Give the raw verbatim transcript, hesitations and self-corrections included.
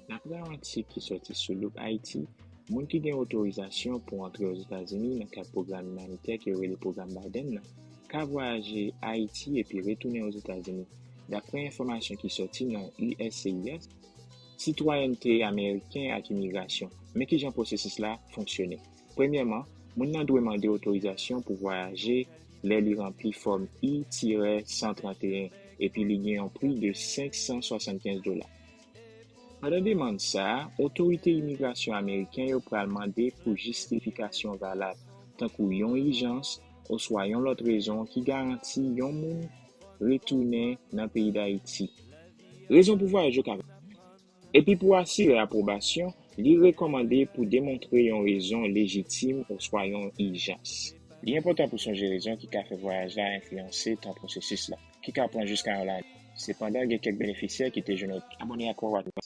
Daprè yon atik ki soti sou Loop Haiti, moun ki gen otorizasyon pou antre Ozetazini nan kad pwogram imanitè ke yo rele pwogram Biden nan, ka vwayaje Ayiti epi retounen Ozetazini, daprè enfòmasyon ki sòti nan U S C I S, sitwayènte ameriken ak imigrasyon. Men kijan pwosesis la fonksyone. Premyèman, moun nan dwe mande otorizasyon pou vwayaje lè li ranpli fòm I tirè san trannteyen epi li gen yon pri de senk san swasannkenz dola. Pandan demann sa a, otorite imigrasyon ameriken yo pral mande pou jistifikasyon valab, tankou yon ijans oswa yon lòt rezon ki garanti yon moun retounen nan peyi Dayiti. Rezon pou vwayaj yo ka. Epi pou asire apwobasyon, li rekòmande pou demontre yon rezon lejitim oswa yon ijans. Li enpòtan pou sonje rezon ki ka fè vwayaj la enfliyanse tan pwosesis la, ki ka pran jiska yon lane. Sepandan, gen kèk benefisyè ki te jwenn abòne ak Reward